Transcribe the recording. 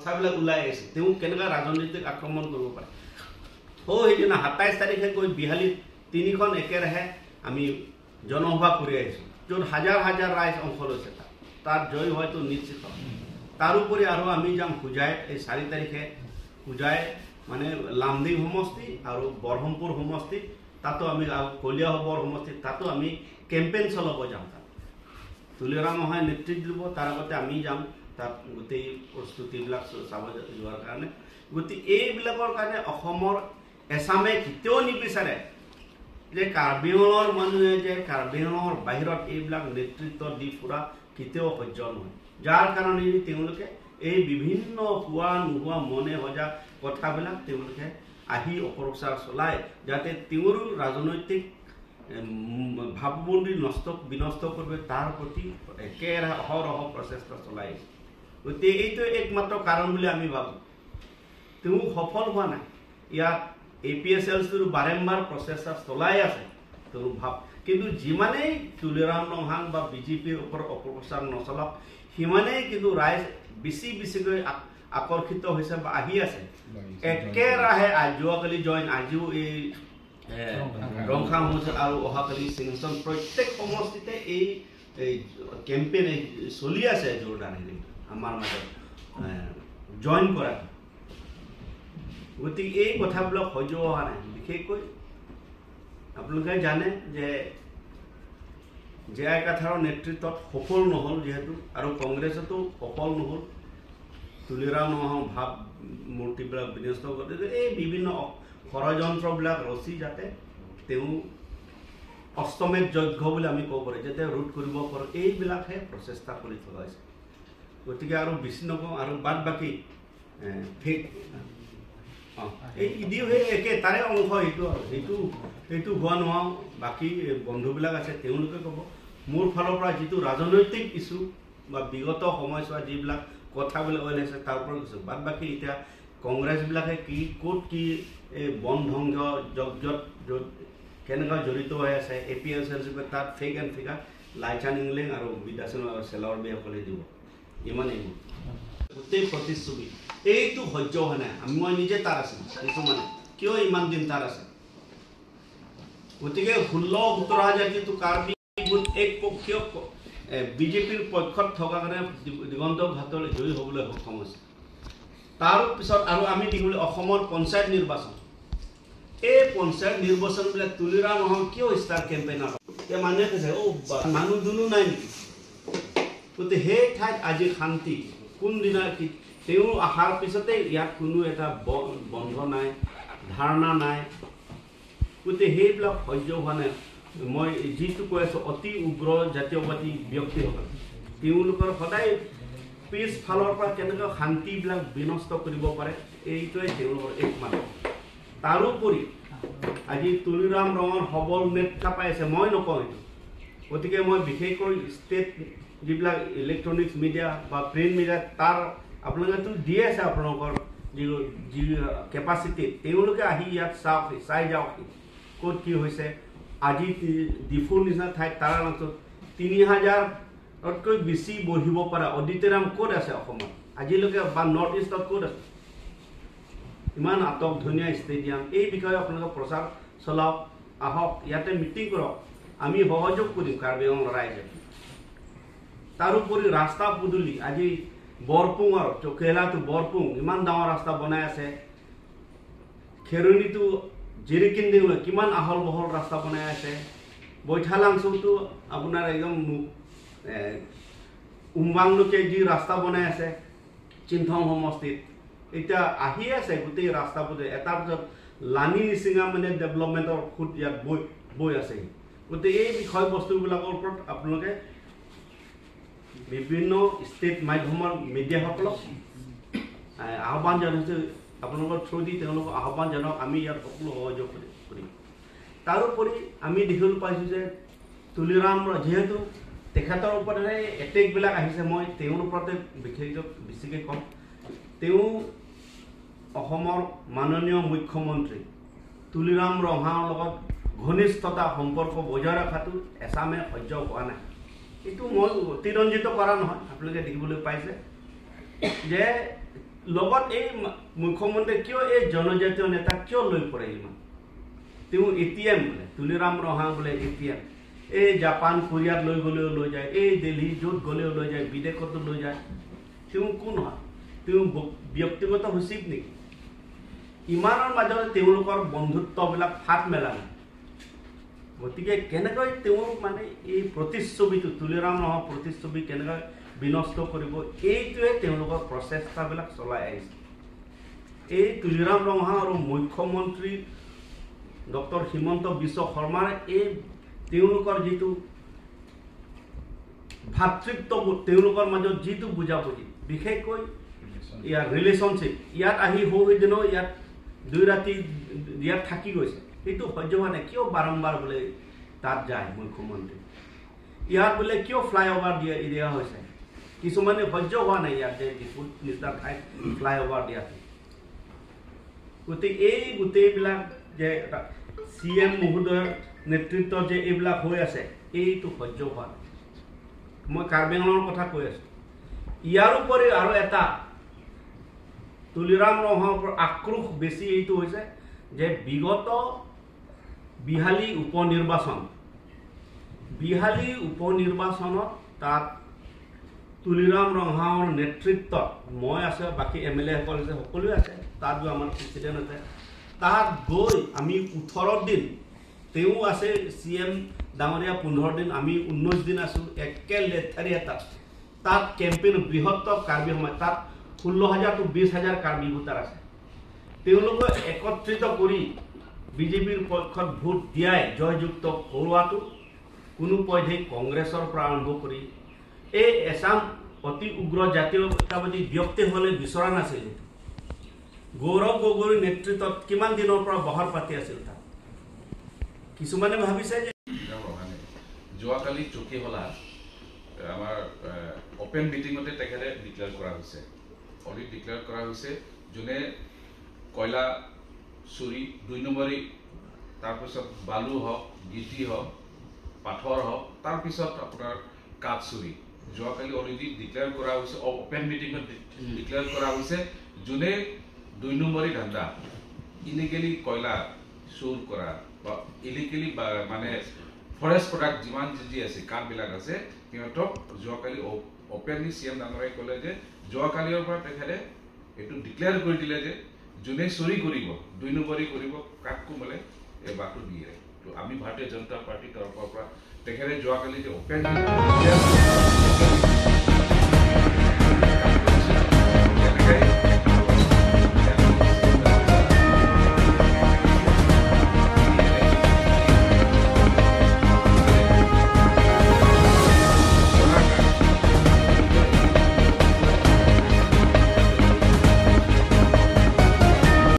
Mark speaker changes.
Speaker 1: কথাবিলাক ওলাই আহিছে, তেওঁ কেনেকুৱা ৰাজনৈতিক আক্ৰমণ কৰিব পাৰে। সেইদিনা 27 তাৰিখে গৈ বিহালীত 3খন একেৰাহে আমি জনসভা কৰি আহিছোঁ, য'ত হাজাৰ হাজাৰ ৰাইজ অংশ লৈছে। তাত জয় হোৱাটো নিশ্চিত। তাৰোপৰি আৰু আমি যাম হোজাইত এই 4 তাৰিখে, হোজাই মানে লামডিং সমষ্টি আৰু বৰহমপুৰ সমষ্টি, তাতো আমি কলিয়াবৰ সমষ্টি, তাতো আমি কেম্পেইন চলাব যাম। তাত তুলিৰাম মহাই নেতৃত্ব দিব, তাৰ আগতে আমি যাম তাত গোটেই প্ৰস্তুতিবিলাক চাব যোৱাৰ কাৰণে। গতিকে এইবিলাকৰ কাৰণে অসমৰ এছামে কেতিয়াও নিবিচাৰে যে কাৰ্বি আংলঙৰ মানুহে যে কাৰ্বি আংলঙৰ বাহিৰত এইবিলাক নেতৃত্ব দি ফুৰা কেতিয়াও সহ্য নহয়। যাৰ কাৰণে তেওঁলোকে এই বিভিন্ন হোৱা নোহোৱা মনে সজা কথাবিলাক তেওঁলোকে আহি অপপ্ৰচাৰ চলায়, যাতে তেওঁৰ ৰাজনৈতিক ভাৱমূৰ্তি বিনষ্ট কৰিব, তাৰ প্ৰতি একেৰাহে অহৰহ প্ৰচেষ্টা চলাই আহিছে। গতিকে এইটো একমাত্ৰ কাৰণ বুলি আমি ভাবোঁ। তেওঁ সফল হোৱা নাই। ইয়াত এ পি এছ এল চিৰ বাৰম্বাৰ প্ৰচেষ্টা চলাই আছে তেওঁৰ ভাৱ, কিন্তু যিমানেই তুলিৰাম ৰংহাং বা বিজেপিৰ ওপৰত অপপ্ৰচাৰ নচলাওক, সিমানেই কিন্তু ৰাইজ বেছি বেছিকৈ আকৰ্ষিত হৈছে বা আহি আছে। একেৰাহে যোৱাকালি জইন, আজিও এই ৰংখাং সমষ্টিত আৰু অহাকালি সিংহাসন, প্ৰত্যেক সমষ্টিতে এই কেম্পেইন চলি আছে জোৰদাৰ আমাৰ মাজত জইন কৰা। গতিকে এই কথাবিলাক সহ্য হোৱা নাই। বিশেষকৈ আপোনালোকে জানে যে জে আই কাথাৰৰ নেতৃত্বত সফল নহ'ল যিহেতু, আৰু কংগ্ৰেছতো সফল নহ'ল, তুলিৰাম ৰংহাং ভাৱ মূৰ্তিবিলাক বিনষ্ট কৰি এই বিভিন্ন ষড়যন্ত্ৰবিলাক ৰচি যাতে তেওঁ অষ্টমেধ যজ্ঞ বুলি আমি ক'ব পাৰোঁ, যাতে ৰোধ কৰিব পাৰোঁ, এইবিলাকহে প্ৰচেষ্টা কৰি থকা হৈছে। গতিকে আৰু বেছি নকওঁ, আৰু বাদ বাকী ফেক এই ইডিও সেই একে তাৰে অংশ, সেইটো আৰু সেইটো হোৱা নোহোৱাও বাকী বন্ধুবিলাক আছে তেওঁলোকে ক'ব। মোৰ ফালৰ পৰা যিটো ৰাজনৈতিক ইছ্যু বা বিগত সময়ছোৱা যিবিলাক কথাবিলাক ওলাইছে তাৰ ওপৰত কৈছোঁ। বাদ বাকী এতিয়া কংগ্ৰেছবিলাকে কি ক'ত কি এই বন ধ্বংস যজ্ঞত য'ত কেনেকুৱা জড়িত হৈ আছে, A P S L C তাত ফেক এণ্ড ফিগাৰ লাইচান ইংলেং আৰু বিদ্যাচন আৰু চেলৰ বিসকলে দিব, ইমানেই মোৰ গোটেই প্ৰতিচ্ছবি। এইটো সহ্য হোৱা নাই। মই নিজে তাত আছিলোঁ, কিছুমানে কিয় ইমান দিন তাত আছে। গতিকে 16-17 হাজাৰ যিটো কাৰ্বি গোট একপক্ষীয় বিজেপিৰ পক্ষত থকাৰ কাৰণে দিগন্ত ঘাটলৈ জয়ী হ'বলৈ সক্ষম হৈছে। তাৰপিছত আৰু আমি দেখিবলৈ অসমৰ পঞ্চায়ত নিৰ্বাচন, এই পঞ্চায়ত নিৰ্বাচনবিলাক তুলিৰাম ৰংহাং কিয় ষ্টাৰ কেম্পেইনাৰ? এতিয়া মানুহে কৈছে অ' মানুহ দুনো নাই নেকি? গতিকে সেই ঠাইত আজি শান্তি কোনদিনা কি তেওঁ অহাৰ পিছতে ইয়াত কোনো এটা বন্ধ নাই, ধাৰণা নাই। গতিকে সেইবিলাক সহ্য হোৱা নাই। মই যিটো কৈ আছোঁ, অতি উগ্ৰ জাতীয়বাদী ব্যক্তিসকল তেওঁলোকৰ সদায় পিছফালৰ পৰা কেনেকৈ শান্তিবিলাক বিনষ্ট কৰিব পাৰে, এইটোৱে তেওঁলোকৰ একমাত্ৰ। তাৰোপৰি আজি তুলিৰাম ৰঙৰ সবল নেতা পাই আছে, মই নকওঁ এইটো। গতিকে মই বিশেষকৈ ষ্টেট যিবিলাক ইলেক্ট্ৰনিক্স মিডিয়া বা প্ৰিণ্ট মিডিয়া, তাৰ আপোনালোকেতো দিয়ে আছে আপোনালোকৰ যি কেপাচিটি, তেওঁলোকে আহি ইয়াত চাওক, চাই যাওক ক'ত কি হৈছে। আজি ডিফুৰ নিচিনা ঠাইত তাৰ অঞ্চলত 3000তকৈ বেছি বহিব পৰা অডিটৰিয়াম ক'ত আছে অসমত আজিলৈকে বা নৰ্থ ইষ্টত ক'ত আছে? ইমান আটক ধুনীয়া ষ্টেডিয়াম। এই বিষয়ে আপোনালোকে প্ৰচাৰ চলাওক, আহক ইয়াতে মিটিং কৰক, আমি সহযোগ কৰিম কাৰ্বি আংলং ৰাইজে। তাৰোপৰি ৰাস্তা পদূলি আজি বৰপুঙৰ চকেলাটো বৰপুং ইমান ডাঙৰ ৰাস্তা বনাই আছে, খেৰণিটো জিৰিকিন্দিংলৈ কিমান আহল বহল ৰাস্তা বনাই আছে, বৈঠালাংচুটো আপোনাৰ একদম উমবাংলোকে যি ৰাস্তা বনাই আছে চিন্থং সমষ্টিত, এতিয়া আহি আছে গোটেই ৰাস্তা পদূলি। এটাৰ পিছত লানি নিচিঙা মানে ডেভেলপমেণ্টৰ সুত ইয়াত বৈ আছে। গতিকে এই বিষয়বস্তুবিলাকৰ ওপৰত আপোনালোকে বিভিন্ন ষ্টেট মাধ্যমৰ মিডিয়াসকলক আহ্বান জনাইছোঁ, আপোনালোকৰ থ্ৰু দি তেওঁলোকক আহ্বান জনাওক, আমি ইয়াত সকলো সহযোগ কৰিম। তাৰোপৰি আমি দেখিবলৈ পাইছোঁ যে তুলিৰাম যিহেতু তেখেতৰ ওপৰতে এটেকবিলাক আহিছে, মই তেওঁৰ ওপৰতে বিশেষকৈ বেছিকৈ ক'ম। তেওঁ অসমৰ মাননীয় মুখ্যমন্ত্ৰী তুলিৰাম ৰংহাঙৰ লগত ঘনিষ্ঠতা সম্পৰ্ক বজাই ৰখাটো এছামে সহ্য হোৱা নাই। এইটো মই অতিৰঞ্জিত কৰা নহয়, আপোনালোকে দেখিবলৈ পাইছে যে লগত এই মুখ্যমন্ত্ৰীয়ে কিয় এই জনজাতীয় নেতাক কিয় লৈ পৰে ইমান? তেওঁ এটিএম বোলে, তুলিৰাম ৰংহাং বোলে এটিএম, এই জাপান কোৰিয়াত লৈ গ'লেও লৈ যায়, এই দিল্লী য'ত গ'লেও লৈ যায়, বিদেশতো লৈ যায়। তেওঁ কোন হয়? তেওঁ ব্যক্তিগত সচিব নেকি? ইমানৰ মাজত তেওঁলোকৰ বন্ধুত্ববিলাক ফাট মেলা নাই। গতিকে কেনেকৈ তেওঁৰ মানে এই প্ৰতিচ্ছবিটো, তুলিৰাম ৰংহাং প্ৰতিচ্ছবি কেনেকৈ বিনষ্ট কৰিব, এইটোৱে তেওঁলোকৰ প্ৰচেষ্টাবিলাক চলাই আহিছে। এই তুলিৰাম ৰংহাং আৰু মুখ্যমন্ত্ৰী ডক্টৰ হিমন্ত বিশ্ব শৰ্মাৰ এই তেওঁলোকৰ যিটো ভাতৃত্ববোধ, তেওঁলোকৰ মাজত যিটো বুজাবুজি, বিশেষকৈ ইয়াৰ ৰিলেশ্যনশ্বিপ, ইয়াত আহি সৌ সিদিনাও ইয়াত 2 ৰাতি ইয়াত থাকি গৈছে, সেইটো সহ্য হোৱা নাই। কিয় বাৰম্বাৰ বোলে তাত যায় মুখ্যমন্ত্ৰী, ইয়াত বোলে কিয় ফ্লাইঅভাৰ দিয়া হৈছে, কিছুমানে সহ্য হোৱা নাই ইয়াত যে ডিপুত নিচিনা ঠাইত ফ্লাইঅভাৰ দিয়াটো। গতিকে এই গোটেইবিলাক যে চি এম মহোদয়ৰ নেতৃত্বত যে এইবিলাক হৈ আছে, এইটো সহ্য হোৱা নাই। মই কাৰ্বি আংলঙৰ কথা কৈ আছোঁ। ইয়াৰ উপৰি আৰু এটা তুলিৰাম ৰংহাঙৰ ওপৰত আক্ৰোশ বেছি এইটো হৈছে যে বিগত বিহালী উপ নিৰ্বাচন, বিহালী উপ নিৰ্বাচনত তাত তুলিৰাম ৰংহাঙৰ নেতৃত্বত মই আছোঁ, বাকী এম এল এসকল আছে, সকলোৱে আছে, তাত গৈ আমাৰ প্ৰেচিডেণ্ট আছে, তাত গৈ আমি 18 দিন, তেওঁ আছে চি এম ডাঙৰীয়া 15 দিন, আমি 19 দিন আছোঁ একে লেঠাৰীয়া তাত। তাত কেম্পেইন বৃহত্তৰ কাৰ্বি সমাজ, তাত 16,000 টু 20,000 কাৰ্বি ভোটাৰ আছে, তেওঁলোকক একত্ৰিত কৰি বিজেপিৰ পক্ষত ভোট দিয়াই জয়যুক্ত কৰোৱাটো কোনো পধ্যেই কংগ্ৰেছৰ পৰা আৰম্ভ কৰি এই এচাম অতি উগ্ৰ জাতীয়তাবাদী ব্যক্তিসকলে বিচৰা নাছিল। গৌৰৱ গগৈৰ নেতৃত্বত কিমান দিনৰ পৰা বহাৰ পাতি আছিল তাত, কিছুমানে ভাবিছে যে
Speaker 2: যোৱাকালি চকীহলা আমাৰ অপেন মিটিঙতে তেখেতে ডিক্লেয়াৰ কৰা হৈছে, অলৰেডি ডিক্লেয়াৰ কৰা হৈছে, যোনে কয়লা চুৰি 2 নম্বৰী, তাৰপিছত বালু হওক, গিটি হওক, পাথৰ হওক, তাৰপিছত আপোনাৰ কাঠ চুৰি, যোৱাকালি অলৰেডি ডিক্লেয়াৰ কৰা হৈছে, অপেন মিটিঙত ডিক্লেয়াৰ কৰা হৈছে, যোনে 2 নম্বৰী ধান্দা ইলিগেলি কয়লা চুৰ কৰা বা ইলিগেলি মানে ফৰেষ্ট প্ৰডাক্ট যিমান যি আছে কাঠবিলাক আছে, সিহঁতক যোৱাকালি অপেনলি চি এম ডাঙৰীয়াই ক'লে যে যোৱাকালিৰ পৰা তেখেতে এইটো ডিক্লেয়াৰ কৰি দিলে যে যোনে চুৰি কৰিব, 2 নম্বৰী কৰিব, কাকো মানে এই বাটো দিয়ে। তো আমি ভাৰতীয় জনতা পাৰ্টীৰ তৰফৰ পৰা তেখেতে যোৱাকালি যে অপেন